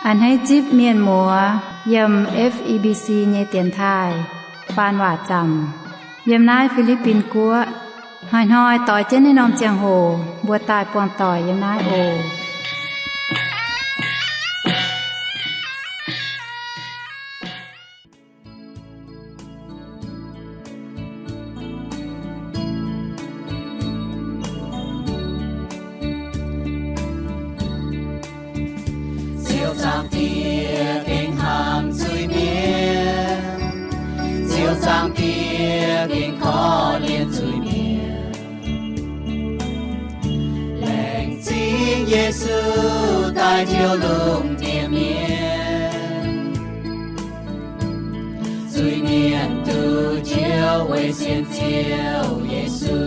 A'hneiv zipv mienh muoz yiem F E B C nyei dienx taaih faan waac zaamc yiem naaiv Fi^li^bin Guoqv. Hnoi-hnoi doix jienv naaiv norm ziangh hoc mbuo daaih buangh doic yiem naaiv oc. Ziouv Zaangc Diex gengh hnamv zuiz-mienh, Ziouv Zaangc Diex gengh korv-lienh zuiz-mienh. Laengz zingh Yesu daaih njoux lungh ndiev mienh. Zuiz-mienh duqv njoux weic sienx Ziouv Yesu.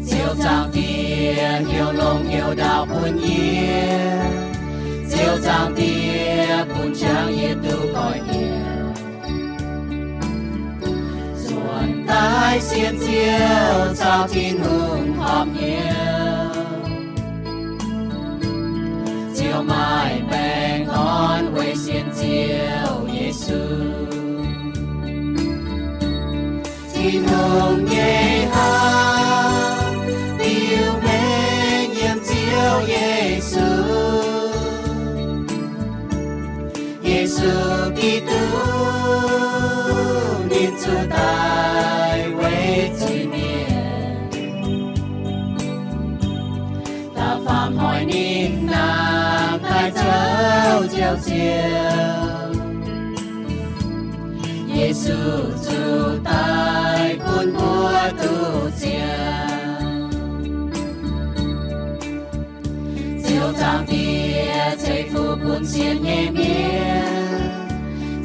Ziouv Zaangc Diex hnyouv longx hnyouv ndaauv bun yie. Ziouv Zaangc Diex bun qangx yie duqv goiv hnyouv. Nzuonx daaih sienx Ziouv caux Tin-Hungh horpc hnyouv. Ziouv maaih baengh orn weic sienx Ziouv Yesu. Tin-Hungh nyei hnamv biux mengh yiem Ziouv Yesu. Yesu Giduc ninh zuqc daic weic zuiz-mienh. Da'faam hnoi ninh nangh daaih zoux Ziouv Ziouv. Yesu zuqc daic bun mbuo duqv ziangh. Ziouv Zaangc Diex ceix fuqv bun sienx nyei mienh.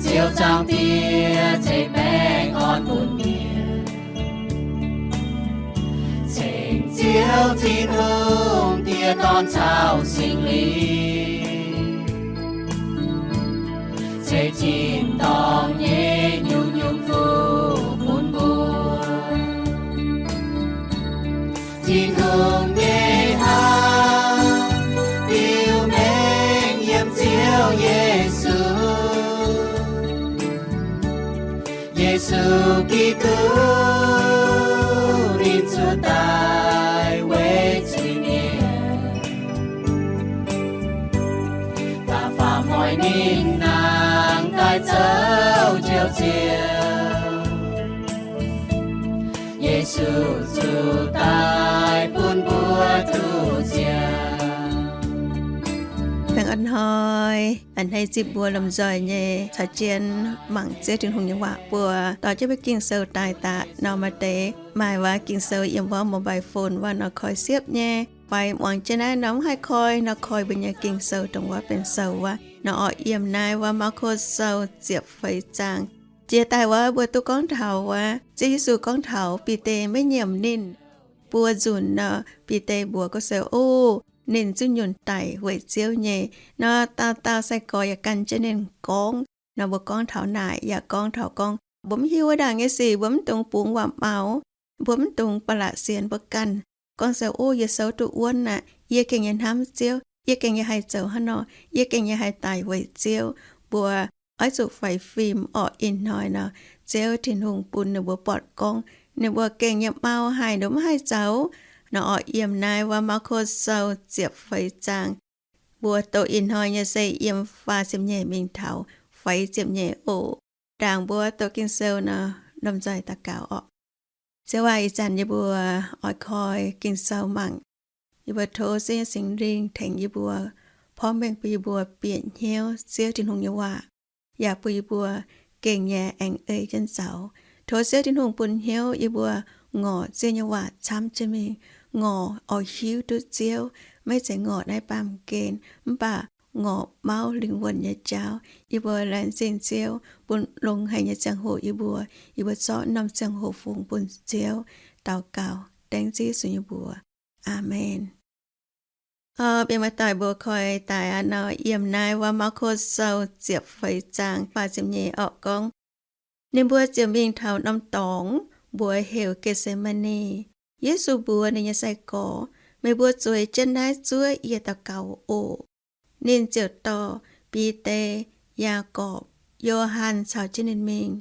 Ziouv Zaangc Diex ceix baengh orn bun mienh. Ceng Ziouv Tin-Hungh, Diex, Dorn caux Singx Lingh, ceix tin-dorngh nyei nyungc-nyungc fuqv bun mbuo. Tin-Hungh nyei hnamv biux mengh yiem Ziouv Yesu. Yesu Giduc ninh zuqc daic weic zuiz-mienh. Da'faam hnoi ninh nangh daaih zoux Ziouv Ziouv. Yesu zuqc daic bun mbuo duqv ziangh. Baengh orn hnoi, a'hneiv zipv mbuo lomh nzoih nyei caux jienv mangc Ziouv Tin-Hungh nyei waac buo. Dorh jienv mbuo Ging-Sou daaih daaih nor, maaih deix maaih waac Ging-Sou yiem wuov mobile phone wuov nor koi siepv nyei, fai muangx jienv naaiv nor mv haih koi nor, koi mbuo nyei Ging-Sou dongh wuov benx sou wuov nor, oix yiem naaiv wuov Maako Sou ziepc feix zaang. Jiex daaih wuov mbuo duqv gorngv taux wuov Ziouv Yesu gorngv taux Bide maiv nyiemc ninh. Buo nzunc nor, Bide mbuox Gong-Zoh, o, ninh zuqv nyunc daic weic Ziouv nyei. Nor dauh dauh sai-gorx yaac gan jienv ninh gorngv. Nor mbuo gorngv taux naaic yaac gorngv taux gorngv mbuo mv hiuv wuov ndaangc nyei sic, mbuo mv dungx bungx waac-maux, mbuo mv dungx ba'laqc sienx mbuo ganh. Gorngv se, o, yie souv duqv wuonv aqv. Yie gengh nyei hnamv Ziouv. Yie gengh nyei haih zoux hnangv nor. Yie gengh nyei haih daic weic Ziouv. Mbuo oix zuqc faix fim orqc. Ih hnoi nor, Ziouv Tin-Hungh bun ninh mbuo buatc gorngv ninh mbuo gengh nyei mau haic, ninh mbuo mv haih zoux. Nor oix yiem naaiv wuov Maako Sou ziepc feix zaang. Mbuo doqc ih hnoi nyei se yiem faah ziepc nyeic mingh taux feix ziepc nyeic oc. Ndaangc mbuo doqc Ging-Sou nor, lomh nzoih daux gaux orqc. Ziouv aac, ih zanc yie mbuo oix koi Ging-Sou mangc. Yie mbuo tov Ziouv nyei Singx Lingh tengx yie mbuo, porv mengh bun yie mbuo bieqc hnyouv Ziouv Tin-Hungh nyei waac, yaac bun yie mbuo gengh nyei aengx ei jienv zaux. Tov Ziouv Tin-Hungh bun hnyouv yie mbuo ngorc Ziouv nyei waac camv jienv mingh, ngorc oix hiuv duqv Ziouv, maiv zeiz ngorc naaiv baamh gen, mv baac ngorc mauv lingh wuonh nyei jauv. Yie mbuo laengz zingh Ziouv bun longx haic nyei ziangh hoc yie mbuo, yie mbuo zorqv norm ziangh hoc fungx bun Ziouv. Daux gaux dengv Ziouv Yesu nyei mbuox. Aamen. Mienh muoz-doic, mbuo koi daaih aqv nor, yiem naaiv wuov Maako Sou ziepc feix zaang faah ziepc nyeic orqc gorngv, ninh mbuo ziouc mingh taux norm dorngx, mbuox heuc Getc^se^maa^ni. Yesu mbuox ninh nyei sai-gorx, Meih mbuo zueiz jienv naaiv zuov yie daux gaux oc. Ninh ziouc dorh Bide, Yaagorpc, Yo^han caux jienv ninh mingh.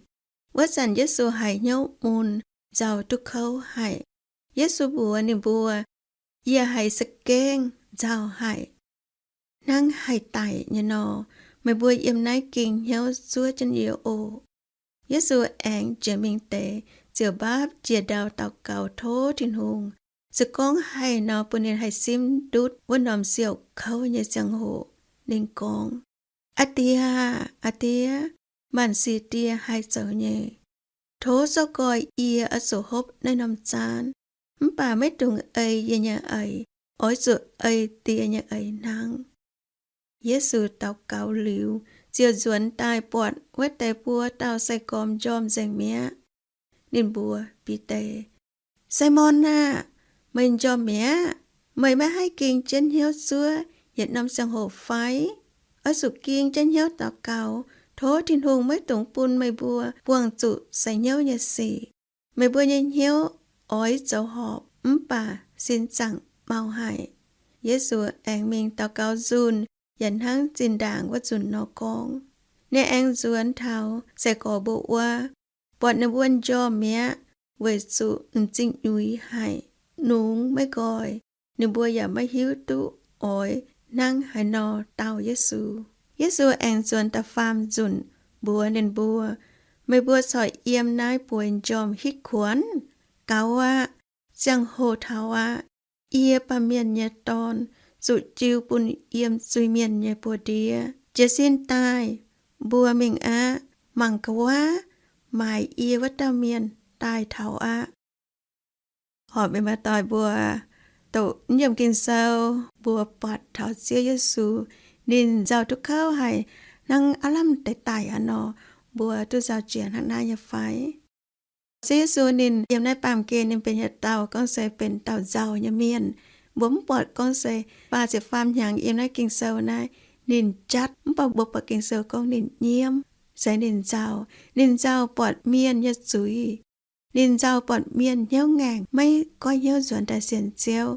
Wuov zanc Yesu haiz hnyouv mun, nzauh duqv kouv haic. Yesu mbuox ninh mbuo, Yie haiz za'gengh nzauh haic. Hnangv haih daic nyei nor, meih mbuo yiem naaiv ging hnyouv zuov jienv yie oc. Yesu aengx jiex mingh deix, ziouc mbaapv jiex ndau daux gaux tov Tin-Hungh. Se gorngv haih nor, bun ninh haih simv ndutv wuov norm siouc kouv nyei ziangh hoc. Ninh gorngv, Aa Die aah! Aa Die, maanc sic die haih zoux nyei. Tov zorqv goi yie oix zuqc hopv naaiv norm zaanv. Mv baac maiv dungx ei yie nyei eix, oix zuqc ei Die nyei eix hnangv. Yesu daux gaux liuz, ziouc nzuonx daaih buatc wuov deix buo dauh sai-gorx m'njormh nzengc mi'aqv. Ninh mbuox Bide, Simon aah! Meih m'njormh mi'aqv? Meih maiv haih ging jienv hnyouv zuov yietc norm ziangh hoc fai? Oix zuqc ging jienv hnyouv daux gaux, tov Tin-Hungh maiv dungx bun meih mbuo buangh zuqc seix hnyouv nyei sic. Meih mbuo nyei hnyouv oix zoux horpc mv baac sin zaangc mau haic. Yesu aengx mingh daux gaux nzunc, yaac hnangv zinh ndaangc wuov nzunc nor gorngv. Ninh aengx nzuonx taux sai-gorx mbuo wuov, buatc ninh mbuo m'njormh mi'aqv, weic zuqc m'zing nyuix haic, nungx maiv nqoi. Ninh mbuo yaac maiv hiuv duqv oix hnangv haaix nor dau Yesu. Yesu aengx nzuonx da'faam nzunc mbuox ninh mbuo, Meih mbuo corc yiem naaiv bueix m'njormh hitv kuonx? Gaux aqv. Ziangh hoc taux aqv. Yie, Baamh Mienh nyei Dorn, zuqc jiu bun yiem zuiz-mienh nyei buoz-ndiev. Jiez sin daaih, mbuo mingh aqv. Mangc gaax wuov, maaiz yie wuov dauh mienh daaih taux aqv. Horpc mienh maaih doic mbuo doqc naaiv yiem Ging-Sou, mbuo buatc taux Ziouv Yesu ninh nzauh duqv kouv haic, hnangv aav lamh deix daic aqv nor, mbuo duqv nzauh jiex hnangv naaiv nyei fai? Ziouv Yesu ninh yiem naaiv baamh gen ninh benx yietc dauh gorngv se benx dauh nzauh nyei mienh. Mbuo mv buatc gorngv se faah ziepc faam hnyangx yiem naaiv Ging-Sou naaiv ninh jatv, mv baac mbuo buatc Ging-Sou gorngv ninh nyiemv, se ninh nzauh. Ninh nzauh buatc mienh nyei zuiz. Ninh nzauh buatc mienh hnyouv ngaengc, maiv goiv hnyouv nzuonx daaih sienx Ziouv.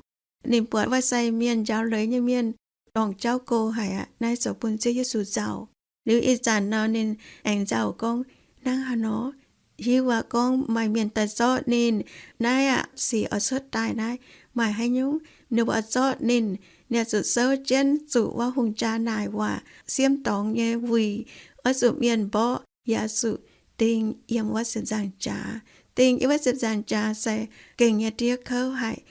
Ninh buatc wuov sai mienh, njaaux leiz nyei mienh, dorngc jauv go haic aqv. Naaiv zoux bun Ziouv Yesu nzauh. Liuz ih zanc nor ninh aengx nzauh gorngv, hnangv haaix nor? Hiuv aqv gorngv maaih mienh daaih zorqv ninh. Naaiv aqv, sic oix cuotv daaih naaiv maaih haaix nyungc? Ninh mbuo oix zorqv ninh, ninh oix zuqc souv jienv zuqc wuov hungh jaa naaic waac, siemv dorngx nyei wuic, oix zuqc mienh mborqv, yaac oix zuqc ding yiem wuov ziepc nzaangc jaax. Ding yiem wuov ziepc nzaangc jaax se gengh nyei diev kouv haic,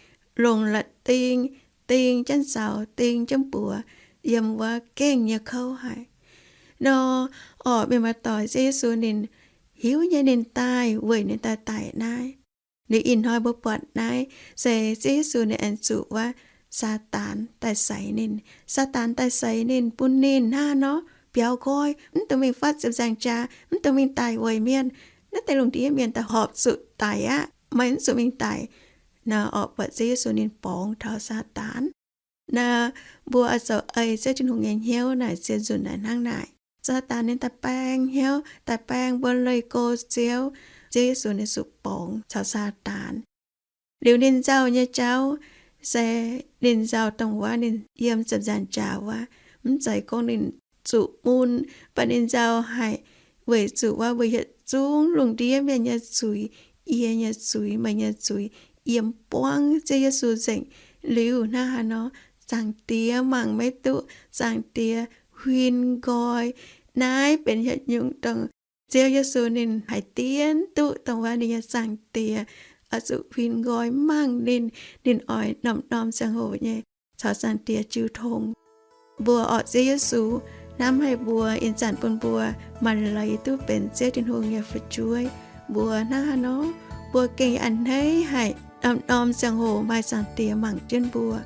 longc la'ding, ding jienv zaux, ding jienv buoz, yiem wuov gengh nyei kouv haic. Nor, orqc, mienh maaih doic, Ziouv Yesu ninh hiuv nyei ninh daaih weic ninh daaih daic naaiv. Liuz ih hnoi mbuo buatc naaiv se Ziouv Yesu ninh aengx zuqc wuov Saadaan daaih seix ninh. Saadaan daaih seix ninh, bun ninh hnangv nor biaux nqoi, mv dungx mingh fatv ziepc nzaangc jaax, mv dungx mingh daic weic mienh. Naaiv deix lungh ndiev mienh daaih horpc zuqc daic aqv, meih mv zuqc mingh daic. Nor orqc, buatc Ziouv Yesu ninh borngz taux Saadaan. Naaiv mbuo oix zoux ei Ziouv Tin-Hungh nyei hnyouv naaic zien nzunc naaic hnangv naaic. Saadaan ninh daaih baeng hnyouv, daaih baeng mbuo leih go Ziouv. Ziouv Yesu ninh zuqc borngz caux Saadaan. Liuz ninh nzauh nyei jauv se ninh nzauh dongh wuov ninh yiem ziepc nzaangc jaax wuov, mv zeiz gorngv ninh zuqc mun, mv baac ninh nzauh haic weic zuqc wuov mbuo yietc zungv lungh ndiev mienh nyei zuiz, yie nyei zuiz, meih nyei zuiz, yiem buangv Ziouv Yesu nzengc. Liuz hnangv haaix nor, Zaangc Diex mangc maiv duqv, Zaangc Diex huin nqoi. Naaiv benx yietc nyungc dongh Ziouv Yesu ninh haih dienv duqv dongh wuov ninh nyei Zaangc Diex oix zuqc huin nqoi mangc ninh, ninh oix norm-norm ziangh hoc nyei caux Zaangc Diex jiu tong. Mbuo orqc, Ziouv Yesu hnamv haic mbuo, ih zanc bun mbuo maaih leiz duqv benx Ziouv Tin-Hungh nyei fu'jueiv. Mbuo hnangv haaix nor, mbuo gengh a'hneiv haic norm-norm ziangh hoc maaih Zaangc Diex mangc jienv mbuo.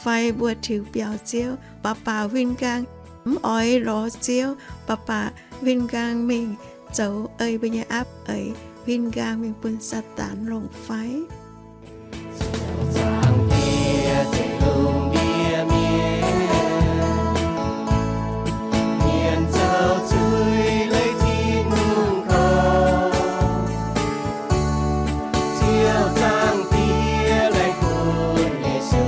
Fai mbuo tiux biaux Ziouv, baac baac huin nqaang mv oix lorz Ziouv, baac baac huin nqaang mingh zoux ei mbuo nyei aapv eix, huin nqaang mingh bun Saadaan longc fai? Zaangc Diex zeix lungh ndiev mienh, mienh zoux zuiz leih Tin-Hungh korv. Ziouv Zaangc Diex laengz bun Yesu.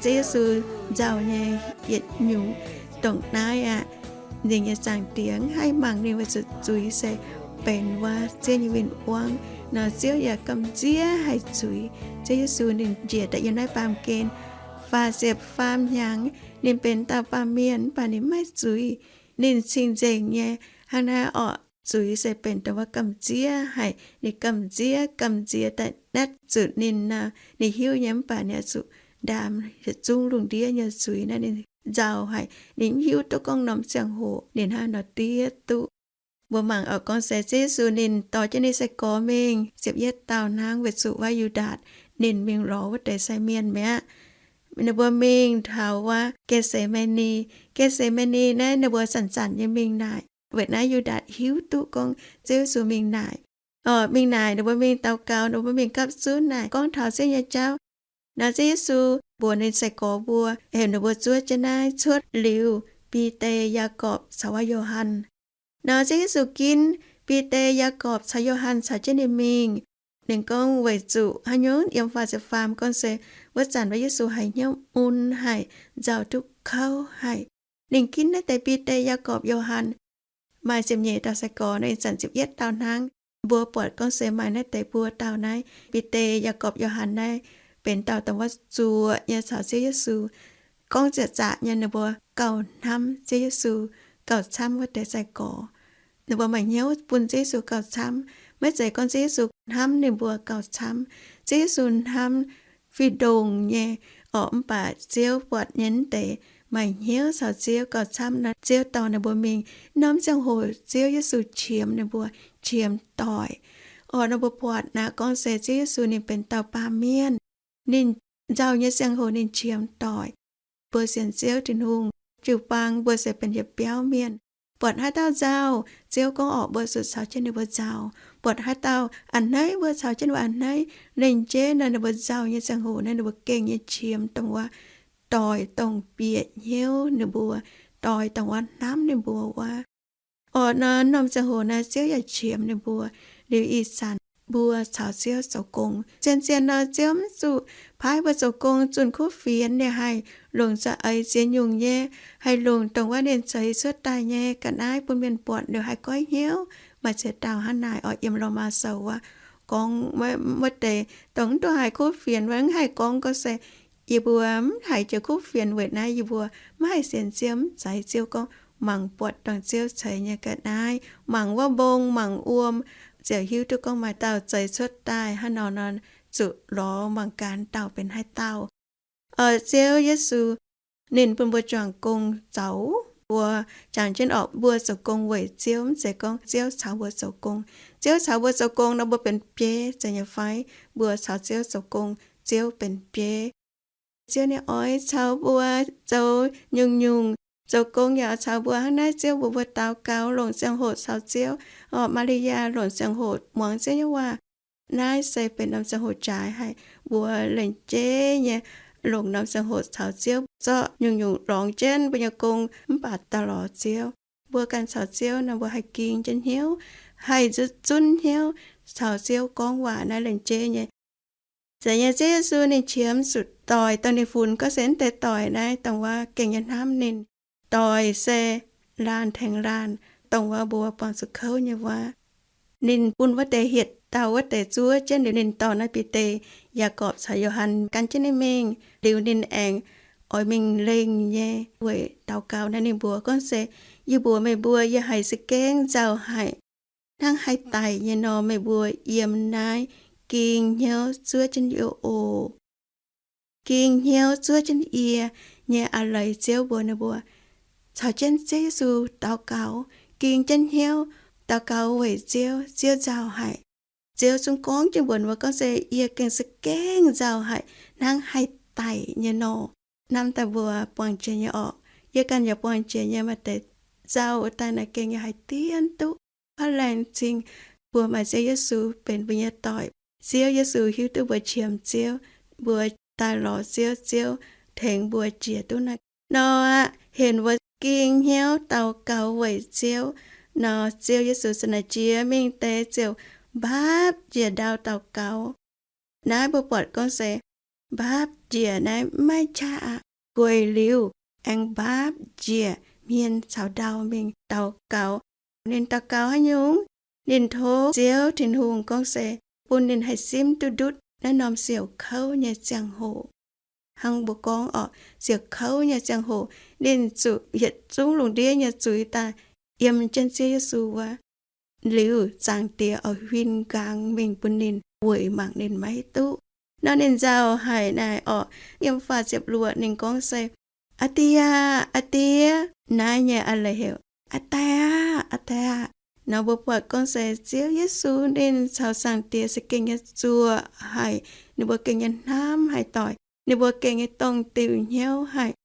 Ziouv Yesu nzauh nyei yietc nyungc dongh naaiv aqv. Nzingc nyei Zaangc Diex haih mangc ninh weic zuqc zuiz se benx wuov Ziouv nyei win-wangv nor, Ziouv yaac gamh nziev haih zuiz. Ziouv Yesu ninh njiec daaih yiem naaiv baamh gen faah ziepc faam hnyangx, ninh benx dauh baamh mienh mv baac ninh maiv zuiz. Ninh cing-nzengc nyei hnangv naaiv orqc. Zuiz se benx dongh wuov gamh nziev haic. Ninh gamh nziev, gamh nziex daaih naaiv zuqc ninh nor, ninh hiuv nyei mv baac ninh oix zuqc ndaam yietc zungv lungh ndiev nyei zuiz naaiv ninh nzauh haic. Ninh mv hiuv duqv gorngv norm ziangh hoc ninh hnangv haaix nor diev duqv. Mbuo mangc oix gorngv se Ziouv Yesu ninh dorh jienv ninh sai-gorx mingh ziepc yietv dauh hnangv, weic zuqc wuov Yu^ndaatc ninh mingh lorz wuov deix sai mienh mi'aqv. Ninh mbuo mingh taux wuov Ge^se^ma^ni. Ge^se^ma^ni naaiv ninh mbuo zanc-zanc nyei mingh naaic. Weic naaiv Yu^ndaatc hiuv duqv gorngv Ziouv Yesu mingh naaic. Orqc, mingh naaic ninh mbuo mingh daux gaux, ninh mbuo mingh gapv zunv naaic gorngv taux Ziouv nyei jauv. Nor Ziouv Yesu mbuox ninh sai-gorx mbuo, heuc ninh mbuo zuov jienv naaiv cuotv liuz, Bide, Yaagorpc caux wuov Yo^han. Nor Ziouv Yesu ginv Bide, Yaagorpc caux Yo^han caux jienv ninh mingh. Ninh gorngv weic zuqc haaix nyungc? Yiem faah ziepc faam gorngv se wuov zanc wuov Yesu haiz hnyouv mun haic, nzauh duqv kouv haic. Ninh ginv naaiv deix Bide, Yaagorpc, Yo^han, maaih ziepc nyeic dauh sai-gorx, ninh zanc ziepc yietv dauh hnangv. Mbuo buatc gorngv se maaih naaiv deix buo dauh naaiv, Bide, Yaagorpc, Yo^han naaiv benx dauh dongh wuov zuoqc nyei caux Ziouv Yesu. Gorngv ziepc zaqc nyei ninh mbuo gauh hnamv Ziouv Yesu gauh camv wuov deix sai-gorx. Ninh mbuo maaih hnyouv bun Ziouv Yesu gauh camv. Maiv zeiz gorngv Ziouv Yesu hnamv ninh mbuo gauh camv. Ziouv Yesu hnamv fih ndongc nyei orqc, mv baac Ziouv buatc nyei naaiv deix maaih hnyouv caux Ziouv gauh camv nor, Ziouv dorh ninh mbuo mingh. Norm ziangh hoc Ziouv Yesu qiemx ninh mbuo, qiemx doic. Orqc, ninh mbuo buatc naaiv gorngv se Ziouv Yesu ninh benx dauh baamh mienh. Ninh nzauh nyei ziangh hoc ninh qiemx doic. Mbuo sienx Ziouv Tin-Hungh jiu-baang mbuo se benx yietc biauv mienh. Buatc haaix dauh nzauh, Ziouv gorngv orqc, mbuo zuqc caux jienv ninh mbuo nzauh. Buatc haaix dauh a'hneiv, mbuo caux jienv ninh mbuo a'hneiv. Lengc jeiv nor ninh mbuo nzauh nyei ziangh hoc naaiv ninh mbuo gengh nyei qiemx dongh wuov, doic dongh bieqc hnyouv ninh mbuo, doic dongh wuov hnamv ninh mbuo wuov. Orqc, nor norm ziangh hoc naaiv Ziouv yaac qiemx ninh mbuo. Liuz ih zanc mbuo caux Ziouv zoux gong, zien-zien nor Ziouv mv zuqc paaiv mbuo zoux gong zunh kuv fienx. Ninh haih longc za'eix ziex nyungc nyei, haih longc dongh wuov ninh zeix cuotv daaih nyei ga'naaiv bun mienh buatc liuz haih goiv hnyouv. Maaih ziex dauh hnangv naaic orqc, yiem Lomaa Sou wuov gorngv wuov deix dongh mv duqv haiz kuv fienx wuov, mv haih gorngv gorngv se yie mbuo mv haiz jiex kuv fienx weic naaiv yie mbuo mv haih sienx Ziouv, mv zeiz. Ziouv gorngv mangc buatc dongh Ziouv ceix nyei ga'naaiv, mangc wuov mbong, mangc wuom, ziouc hiuv duqv gorngv maaih dauh zeix cuotv daaih hnangv nor nor, zuqc lorz mangc gaax dauh benx haaix dauh. Orqc, Ziouv Yesu ninh bun mbuo juangc gong zoux. Mbuo jangx jienv orqc, mbuo zoux gong weic Ziouv, mv zeiz gorngv Ziouv caux mbuo zoux gong. Ziouv caux mbuo zoux gong nor mbuo benx biei, zeiz nyei fai? Mbuo caux Ziouv zoux gong, Ziouv benx biei. Ziouv ninh oix caux mbuo zoux nyungc-nyungc, zoux gong yaac caux mbuo hnangv naaiv. Ziouv mbuox mbuo daux gaux, longc ziangh hoc caux Ziouv. Orqc, Maa^li^yaa longc ziangh hoc muangx Ziouv nyei waac. Naaiv se benx norm ziangh hoc jaaix haic. Mbuo lengc jeiv nyei longc norm ziangh hoc caux Ziouv, zorqv nyungc-nyungc lorngx jienv mbuo nyei gong mv baac daaih lorz Ziouv. Mbuo ganh caux Ziouv nor mbuo haih ging jienv hnyouv, haih zunv hnyouv caux Ziouv gorngv waac naaiv lengc jeiv nyei. Zeiz nyei, Ziouv Yesu ninh qiemx zuqc doic, dongh ninh funx gorngv se mv deix doic naaiv dongh wuov gengh nyei hnamv ninh. Doic se laanh tengx laanh, dongh wuov mbuo buangh zuqc kouv nyei wuov. Ninh bun wuov deix hietc dauh wuov deix zuov jienv liuz, ninh dorh naaiv Bide, Yaagorpc caux Yo^han gan jienv ninh mingh. Liuz ninh aengx oix mingh lengh nyei weic daux gaux naaiv. Ninh mbuox gorngv se, Yie mbuox meih mbuo, yie haiz za'gengh nzauh haic, hnangv haih daic nyei nor. Meih mbuo yiem naaiv ging hnyouv zuov jienv yie oc. Ging hnyouv zuov jienv yie nyei a'leiz. Ziouv mbuox ninh mbuo, caux jienv Ziouv Yesu daux gaux, ging jienv hnyouv daux gaux weic Ziouv. Ziouv nzauh haic. Ziouv zungv gorngv jienv mbuox ninh mbuo gorngv se, Yie gengh za'gengh nzauh haic, hnangv haih daic nyei nor. Hnamv daaih mbuo buangh jiex nyei orqc. Yie ganh yaac buangh jiex nyei. Maaih deix nzauh daaih naaic gengh yaac haih dien duqv, mv laengz zingh. Mbuo maaih Ziouv Yesu benx mbuo nyei doic. Ziouv Yesu hiuv duqv mbuo qiemx Ziouv, mbuo daaih lorz Ziouv, Ziouv tengx mbuo jiex duqv naaiv nor aqv. Henc mbuo ging hnyouv daux gaux weic Ziouv nor, Ziouv Yesu za'naaic jiex mingh deix ziouc mbaapv njiec ndau daux gaux. Naaiv mbuo buatc gorngv se mbaapv njiec naaiv maiv qaqv aqv. Gueic liuz aengx mbaapv njiec hmien caux ndau mingh daux gaux. Ninh daux gaux haaix nyungc? Ninh tov Ziouv Tin-Hungh gorngv se bun ninh haih simv duqv ndutv naaiv norm siouc kouv nyei ziangh hoc. Hnangv mbuo gorngv orqc, siouc kouv nyei ziangh hoc, ninh zuqc yietc zungv lungh ndiev nyei zuiz daaih yiem jienv Ziouv Yesu wuov. Liuz Zaangc Diex oix huin nqaang mingh bun ninh weic mangc ninh maiv duqv. Nor ninh nzauh haic naaic orqc, yiem faah ziepc luoqc ninh gorngv se, Aa Die aah! Aa Die! Naaiv nyei a'leiz heuc, Aa Die aah! Aa Die aah! Nor mbuo buatc gorngv se Ziouv Yesu ninh caux Zaangc Diex se gengh nyei zuoqc haic, ninh mbuo gengh nyei hnamv haic doic, ninh mbuo gengh nyei dongh diuh hnyouv haic.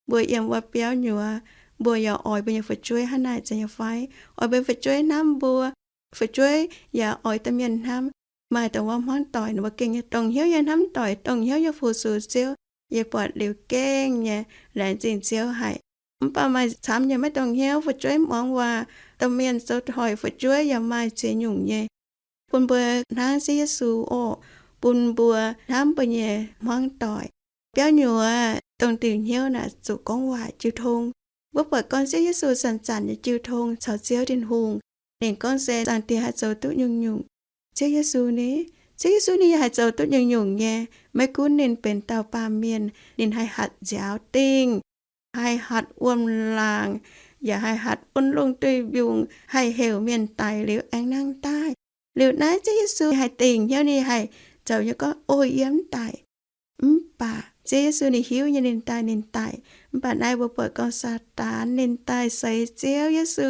Mbuo yiem wuov biauv nyuoz, mbuo yaac oix mbuo nyei fu'jueiv hnangv naaic zeiz nyei fai? Oix mbuo nyei fu'jueiv hnamv mbuo, fu'jueiv yaac oix domh mienh hnamv. Maaih dongh wuov hmuangv doic, ninh mbuo gengh nyei dongh hnyouv nyei hnamv doic, dongh hnyouv nyei fu-sux Ziouv. Yie buatc liuz gengh nyei laengz zingh Ziouv haic. Mv baac maaih camv nyei maiv dongh hnyouv, fu'jueiv muangx waac, domh mienh zoux hoic fu'jueiv yaac maaih ziex nyungc nyei. Bun mbuo hnangv Ziouv Yesu orqc, bun mbuo hnamv mbuo nyei hmuangv doic. Biauv nyuoz dongh diuh hnyouv naaic zuqc gorngv waac jiu tong. Mbuo buatc gorngv Ziouv Yesu zanc-zanc nyei jiu tong caux Ziouv Tin-Hungh. Ninh gorngv se Zaangc Diex haih zoux duqv nyungc-nyungc. Ziouv Yesu ni, Ziouv Yesu ninh yaac haih zoux duqv nyungc-nyungc nyei. Maiv gunv ninh benx dauh baamh mienh, ninh haih hatc nziaaux dingh, haih hatc wuom-laangc, yaac haih hatc wuon lungh duih mbiungc, haih heuc mienh daic liuz aengx nangh daaih. Liuz naaiv Ziouv Yesu haih dingc hnyouv, ninh haih zoux nyei gorngv, O, yie mv daic. Mv baac Ziouv Yesu ninh hiuv nyei ninh daaih, ninh daic. Mv baac naaiv mbuo buatc gorngv Saadaan ninh daaih seix Ziouv Yesu,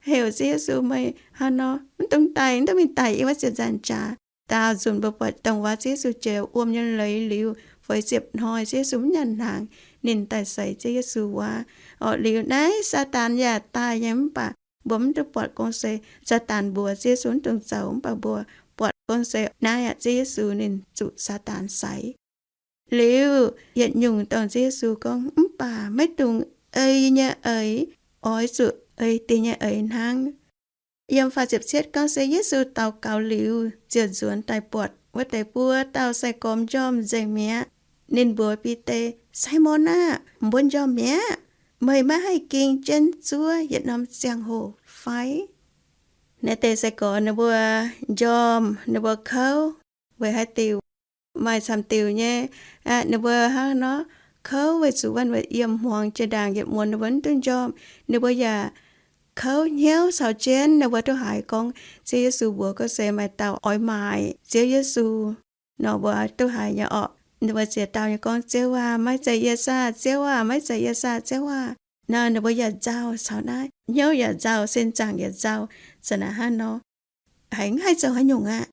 heuc Ziouv Yesu, Meih hnangv nor mv dungx daic, mv dungx mingh daic yiem wuov ziepc nzaangc jaax. Daauh nzunc mbuo buatc dongh wuov Ziouv Yesu jiex wuom nyei leiz liuz, feix ziepc hnoi Ziouv Yesu mv nyanc hnaangx, ninh daaih seix Ziouv Yesu wuov. Orqc, liuz naaiv Saadaan yaac daaih nyei, mv baac mbuo mv duqv buatc gorngv se Saadaan mbuox Ziouv Yesu mv dungx zoux, mv baac mbuo buatc gorngv se naaiv aqv, Ziouv Yesu ninh zuqc Saadaan seix. Liuz yietc nyungc dongh Ziouv Yesu gorngv, Mv baac maiv dungx ei yie nyei eix, oix zuqc ei diex nyei eix hnangv. Yiem faah ziepc cietv gorngv se Yesu daux gaux liuz, ziouc nzuonx daaih buatc wuov deix buo dauh sai-gorx m'njormh nzengc mi'aqv. Ninh mbuox Bide, Saimon aah! Mbuo njormh mi'aqv. Meih maiv haih ging jienv zuov yietc norm ziangh hoc fai? Naaiv deix sai-gorx ninh mbuo njormh, ninh mbuo kouv weic haaix diuc? Maaih camv diuc nyei, ninh mbuo hnangv nor kouv weic zuqc wuov ninh mbuo yiem hmuangx jiex ndaangc yietc muonz ninh mbuo mv duqv njormh. Ninh mbuo yaac kouv hnyouv caux jienv, ninh mbuo duqv haiz gorngv Ziouv Yesu mbuox gorngv se maaih dauh oix maaic Ziouv Yesu. Nor mbuo duqv haiz nyei orqc, ninh mbuo ziex dauh nyei gorngv, Ziouv aah! Maiv zeiz yie saah! Ziouv aah! Maiv zeiz yie saah! Ziouv aah! Nor ninh mbuo yaac nzauh caux naaiv, hnyouv yaac nzauh, sin zaangc yaac nzauh, za'naaic hnangv nor. Haiz mv haih zoux haaix nyungc aqv.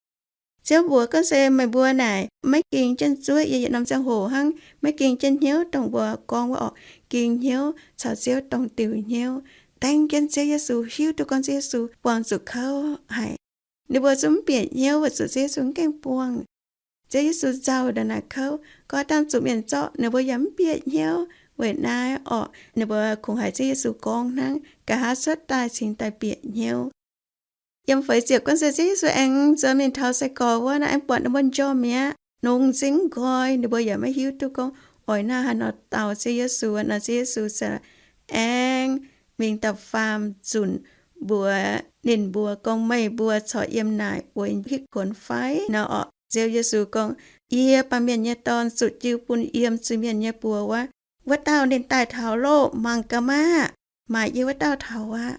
Ziouv mbuox gorngv se meih mbuo naaic maiv ging jienv zuov yie yietc norm ziangh hoc hnangv, maiv ging jienv hnyouv dongh mbuo gorngv wuov orqc, ging hnyouv caux Ziouv dongh diuh hnyouv, dengv jienv Ziouv Yesu, hiuv duqv gorngv Ziouv Yesu buangh zuqc kouv haic. Ninh mbuo zungv mv bieqc hnyouv weic zuqc Ziouv Yesu mv gaengh buangh. Ziouv Yesu nzauh ndongc naaic kouv, gorngv dangh zuqc mienh zorqv, ninh mbuo yaac mv bieqc hnyouv. Weic naaiv orqc, ninh mbuo kungx haiz Ziouv Yesu gorngv hnangv, nqa'haav cuotv daaih cingx daaih bieqc hnyouv. Yiem feix ziepc gorngv se Ziouv Yesu aengx nzuonx mingh taux sai-gorx wuov, naaiv aengx buatc ninh mbuo njormh mi'aqv, nongx m'zing mv nqoi. Ninh mbuo yaac maiv hiuv duqv gorngv oix naaiv haaix nor dau Ziouv Yesu. Nor Ziouv Yesu ziouc aengx mingh da'faam nzunc mbuox ninh mbuo gorngv, Meih mbuo corc yiem naaic bueix hitv kuonx fai? Nor orqc, Ziouv Yesu gorngv, Yie, Baamh Mienh nyei Dorn, zuqc jiu bun yiem zuiz-mienh nyei buoz wuov. Wuov dauh ninh daaih taux loh, mangc gaax maah! Maaic yie wuov dauh taux aqv.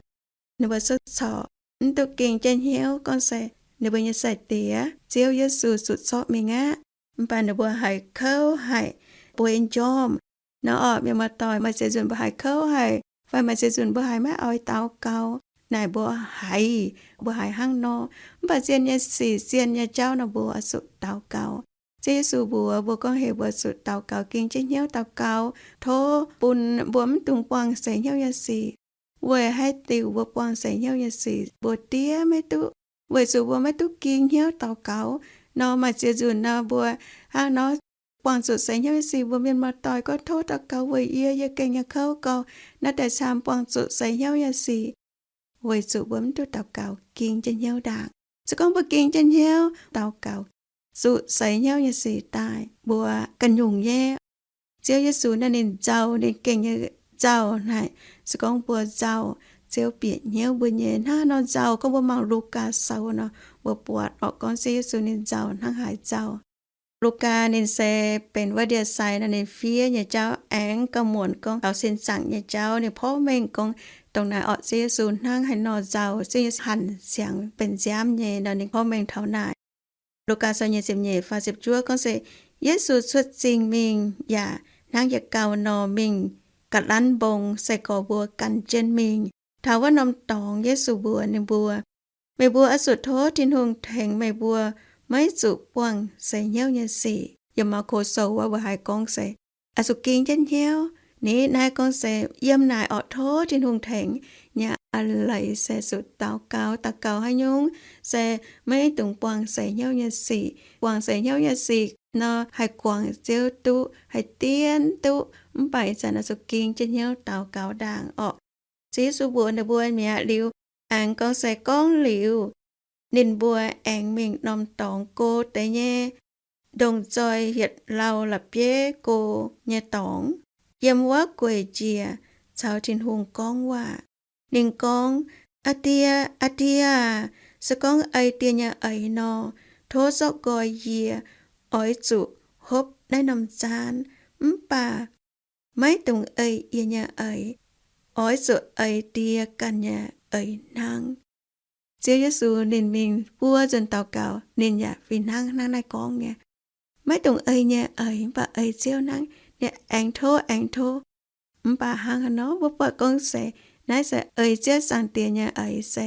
Ninh mbuo corc mv duqv ging jienv hnyouv gorngv se ninh mbuo nyei sai-diex Ziouv Yesu zuqc zorqv mingh aqv. Mv baac ninh mbuo haiz kouv haic, bueix njormh. Nor orqc, mienh muoz-doic, maaih ziex nzunc mbuo haiz kouv haic, fai maaih ziex nzunc mbuo haiz maiv oix daux gaux. Naaic mbuo haiz, mbuo haiz hnangv nor. Mv baac zien nyei sic, zien nyei jauv nor mbuo oix zuqc daux gaux. Ziouv Yesu mbuox mbuo gorngv heuc mbuo zuqc daux gaux, ging jienv hnyouv daux gaux, tov bun mbuo mv dungx buangh seix hnyouv nyei sic. Weic haaix diuc mbuo buangh seix hnyouv nyei sic mbuo diev maiv duqv? Weic zuqc mbuo maiv duqv ging hnyouv daux gaux. Nor maaih ziex nzunc nor mbuo hnangv nor buangh zuqc seix hnyouv nyei sic, mbuo mienh muoz-doic gorngv, Tov daux gaux weic yie, yie gengh nyei kouv gau. Naaiv deix camv buangh zuqc seix hnyouv nyei sic, weic zuqc mbuo mv duqv daux gaux ging jienv hnyouv ndaangc. Se gorngv mbuo ging jienv hnyouv daux gaux, zuqc seix hnyouv nyei sic daaih, mbuo ganh nyungc nyei. Ziouv Yesu naaiv ninh nzauh, ninh gengh nyei nzauh naaic, se gorngv mbuo nzauh, Ziouv bieqc hnyouv mbuo nyei. Hnangv nor nzauh, gorngv mbuo mangc Lugaa sou nor, mbuo buatc orqc gorngv Ziouv Yesu ninh nzauh hnangv haaix nzauh. Lugaa ninh se benx wuov ndie-sai nor, ninh fiev nyei jauv aengx gauh muonc gorngv taux sin zaangc nyei jauv. Ninh porv mengh gorngv dongh naaic orqc, Ziouv Yesu hnangv haaix nor nzauh, Ziouv Yesu hanc siangx benx nziaamv nyei nor, ninh porv mengh taux naaic. Lugaa sou nyei ziepc nyeic faah ziepc juov gorngv se, Yesu cuotv zingh mingh yaac hnangv yietc gauh nor mingh ga'lanv mbong, sai-gorx mbuo gan jienv mingh. Taux wuov norm dorngx Yesu mbuox ninh mbuo, meih mbuo oix zuqc tov Tin-Hungh tengx meih mbuo maiv zuqc buangh seix hnyouv nyei sic. Yiem Maako sou wuov mbuo haiz gorngv se, oix zuqc ging jienv hnyouv. Ni naaiv gorngv se yiem naaic orqc, tov Tin-Hungh tengx nyei a'leiz se zuqc daux gaux. Daux gaux haaix nyungc? Se maiv dungx buangh seix hnyouv nyei sic. Buangh seix hnyouv nyei sic nor haih guangc Ziouv duqv, haih dien duqv. Mv baac ih zanc oix zuqc ging jienv hnyouv daux gaux ndaangc orqc. Ziouv Yesu mbuox ninh mbuo mi'aqv liuz, aengx gorngv se gorngv liuz, ninh mbuo aengx mingh norm dorngx go deix nyei, ndongc zoih hietc lauh la'bieiv go nyei dorngx, yiem wuov gueic njiec caux Tin-Hungh gorngv waac. Ninh gorngv, Aa Die, aa Die aah! Se gorngv ei die nyei eix nor, tov zorqv nqoi yie oix zuqc hopv naaiv norm zaanv. Mv baac maiv dungx ei yie nyei eix. Oix zuqc ei die ganh nyei eix hnangv. Ziouv Yesu ninh mingh buo nzunc daux gaux, ninh yaac fih hnangv hnangv naaiv gorngv nyei. Maiv dungx ei nyei eix, mv baac ei Ziouv hnangv. Ninh aengx tov, aengx tov. Mv baac hnangv haaix nor mbuo buatc gorngv se naaiv se ei Ziouv Zaangc Diex nyei eix se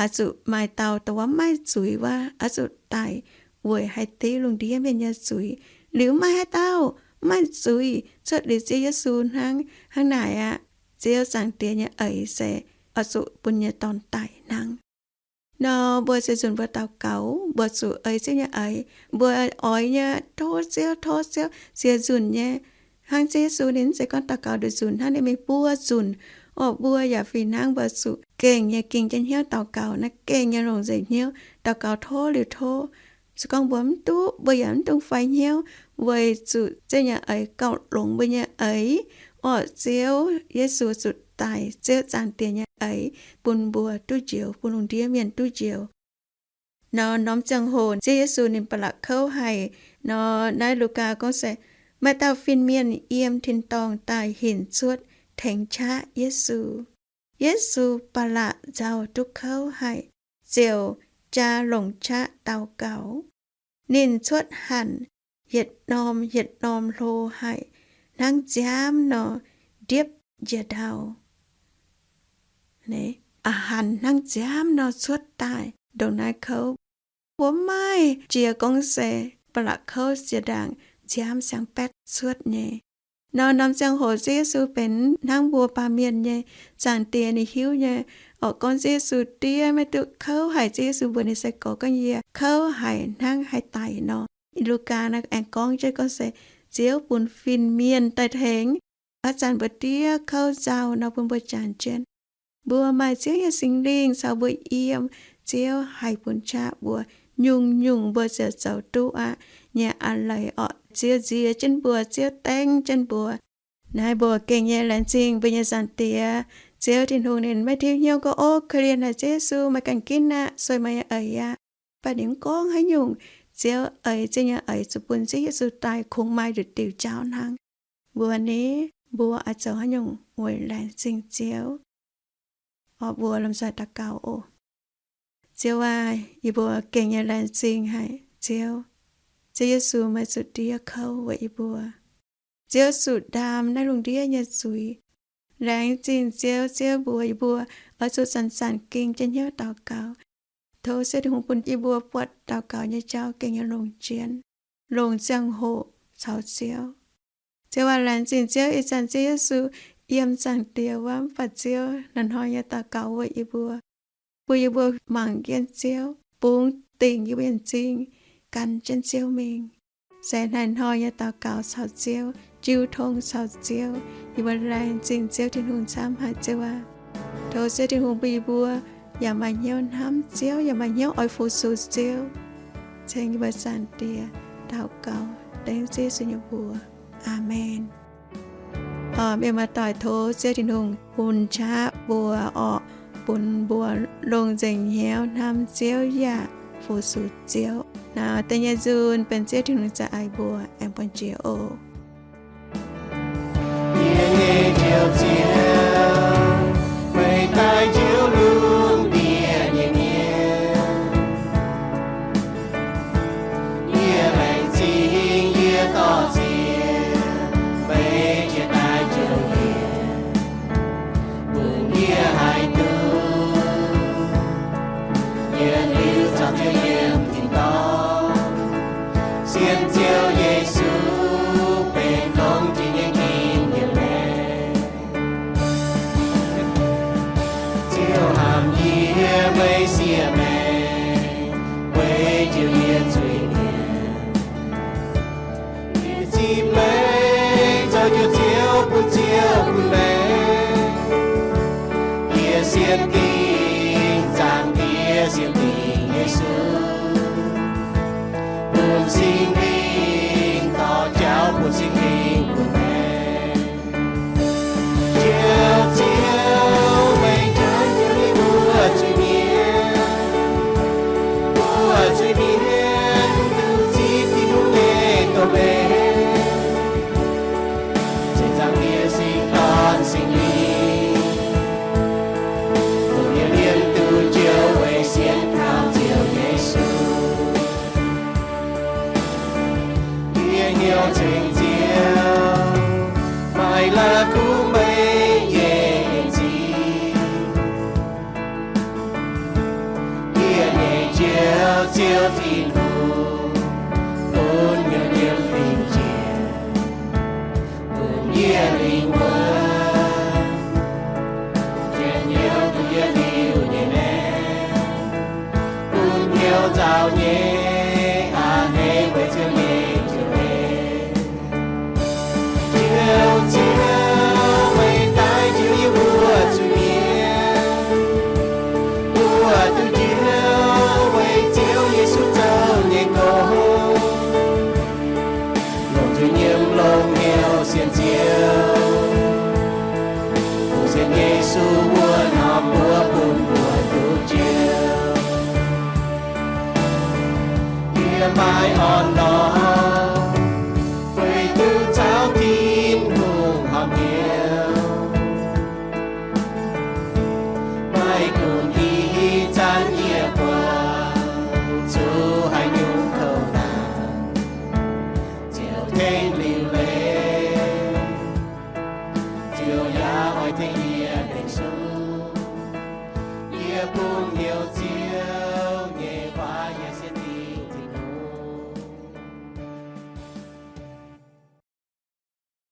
oix zuqc maaih dauh dongh wuov maiv maaih zuiz wuov oix zuqc daic weic haih div lungh ndiev mienh nyei zuiz. Liuz maaih haaix dauh maiv maaih zuiz cuotv liuz Ziouv Yesu hnangv? Hnangv naaic aqv. Ziouv Zaangc Diex nyei eix se oix zuqc bun nyei dorn daic hnangv. Nor mbuo ziex nzunc mbuo daux gaux, mbuo zuqc ei Ziouv nyei eix. Mbuo oix nyei tov Ziouv, tov Ziouv ziex nzunc nyei. Hnangv Ziouv Yesu ninh mv zeiz gorngv daux gaux nduqc nzunc hnangv, ninh mingh buo nzunc. Orqc, mbuo yaac fih hnangv mbuo zuqc gengh nyei ging jienv hnyouv daux gaux, naaiv gengh nyei longc nzengc hnyouv daux gaux tov liuz tov. Se gorngv mbuo mv duqv, mbuo yaac mv dungx faix hnyouv weic zuqc Ziouv nyei eix gauh longx mbuo nyei eix. Orqc, Ziouv Yesu zuqc daic, Ziouv Zaangc Diex nyei eix, bun mbuo duqv njoux, bun lungh ndiev mienh duqv njoux. Nor norm ziangh hoc Ziouv Yesu ninh ba'laqc kouv haic. Nor naaiv Lugaa gorngv se maaih dauh fin-mienh yiem tin-dorngh daaih hinc cuotv tengx qaqv Yesu. Yesu ba'laqc nzauh duqv kouv haic, ziouc jaa longc qaqv daux gaux. Ninh cuotv hanc yietc norm yietc norm hlo haic, hnangv nziaamv nor ndiepv njiec ndau. A'hanc hnangv nziaamv nor cuotv daaih ndongc naaiv kouv. Mbuo maiv jiex gorngv se ba'laqc kouv jiex ndaangc nziaamv siang-baeqv cuotv nyei. Nor norm ziangh hoc Ziouv Yesu benx hnangv mbuo baamh mienh nyei. Zaangc Diex ninh hiuv nyei. Orqc, gorngv Ziouv Yesu diev maiv duqv kouv haic, Ziouv Yesu mbuox ninh sai-gorx gorngv, yie kouv haic hnangv haih daic nor. Lugaa naaiv aengx gorngv jienv gorngv se Ziouv bun fin-mienh daaih tengx. Ih zanc mbuo diev kouv nzauh nor bun mbuo jangx jienv. Mbuo maaih Ziouv nyei Singx Lingh caux mbuo yiem, Ziouv haih bun qaqv mbuo, nyungc-nyungc mbuo ziouc zoux duqv aqv nyei a'leiz orqc. Ziouv nziex jienv mbuo, Ziouv dengv jienv mbuo. Naaiv mbuo gengh nyei laengz zingh mbuo nyei Zaangc Diex. Ziouv Tin-Hungh ninh maiv tiuv hnyouv gorngv, ov, korv-lienh haic Ziouv Yesu, meih ganh ginv aqv, sueih meih nyei eix aqv. Mv baac ninh mv gorngv haaix nyungc. Ziouv eix, Ziouv nyei eix zuqc bun Ziouv Yesu daaih kungx maaih nduqc diuc jauv hnangv. Mbuo ni, mbuo oix zoux haaix nyungc weic laengz zingh Ziouv? Orqc, mbuo lomh nzoih daux gaux oc. Ziouv aac, yie mbuo gengh nyei laengz zingh haic Ziouv. Ziouv Yesu, meih zuqc diev kouv weic yie mbuo. Ziouv zuqc ndaam naaiv lungh ndiev nyei zuiz. Laengz zingh Ziouv, Ziouv mbuox yie mbuo oix zuqc zanc-zanc gengh jienv hnyouv daux gaux. Tov Ziouv Tin-Hungh bun yie mbuo buatc daux gaux nyei jauv gengh nyei longc jienv, longc ziangh hoc caux Ziouv. Ziouv aac, laengz zingh Ziouv, ih zanc Ziouv Yesu yiem Zaangc Diex wuov, mv baac Ziouv hnoi-hnoi nyei daux gaux weic yie mbuo, bun yie mbuo mangc jienv Ziouv, bungx dingc yie mbuo nyei m'zing gan jienv Ziouv mingh. Se hnoi-hnoi nyei daux gaux caux Ziouv, jiu tong caux Ziouv. Yie mbuo laengz zingh Ziouv Tin-Hungh camv haic, Ziouv aac. Tov Ziouv Tin-Hungh bun yie mbuo yaac maaih hnyouv hnamv Ziouv, yaac maaih hnyouv oix fu-sux Ziouv. ceng yie mbuo Zaangc Diex. Daux gaux dengv Ziouv Yesu nyei mbuox. Aamen. Mienh muoz-doic, tov Ziouv Tin-Hungh bun qaqv mbuo orqc, bun mbuo longc nzengc hnyouv hnamv Ziouv yaac fu-sux Ziouv. Naaiv deix nyei nzunc benx Ziouv Tin-Hungh za'eix mbuo, aengx buangh jiex oc. Yie nyei Njoux Ziouv, meih daaih njoux lungh ndiev nyei mienh. Yie laengz zingh, yie dorh ziex, meih jiex daaih njoux yie, bun yie haih duqv yietc liuz caux Ziouv yiem tin-dorngh. Sienx Ziouv Yesu benx dongh jiex nyei ging-yiem maengc. Ziouv hnamv yie, meih siev maengc, weic njoux yie zuiz-mienh. Yie zipv maengc zoux Njoux Ziouv bun Ziouv bun maengc. Yie sienx dingc Zaangc Diex, sienx dingc Yesu, bun Singx Lingh dorh jauv, bun Singx Lingh bun maengc. Njoux Ziouv, meih njoux yie mbuo zuiz-mienh, mbuo zuiz-mienh duqv zipv Tin-Hungh nyei doz-leiz, ceix Zaangc Diex Singx Dorn Singx Lingh, bun yie liemh duqv njoux weic sienx kaux Ziouv Yesu. Yie hnyouv ceng Ziouv, maaih la'kuqv meih nyei en-zingh. Yie nyei Njoux Ziouv Tin-Hungh, bun hnyouv nyiemv fingx jiex, bun yie lingh wuonh, njien-youh duqv yie liuz nyei maengc, bun hnyouv nzauh nyei a'hneiv weic Ziouv nyei njoux en. Njoux Ziouv, meih daaih njoux yie mbuo zuiz-mienh, mbuo duqv njoux weic Ziouv Yesu zoux nyei gong. Longc nzuih nyiemv longc hnyouv sienx Ziouv, bun sienx Yesu wuov norm mbuox bun mbuo duqv njoux. Yie maaih orn-lorqc, weic duqv caux Tin-Hungh horpc hnyouv. Maiv gunv ih zanc yie buangh zuqc haaix nyungc kouv naanc, Ziouv tengx liuc leiz, Ziouv yaac oix tengx yie.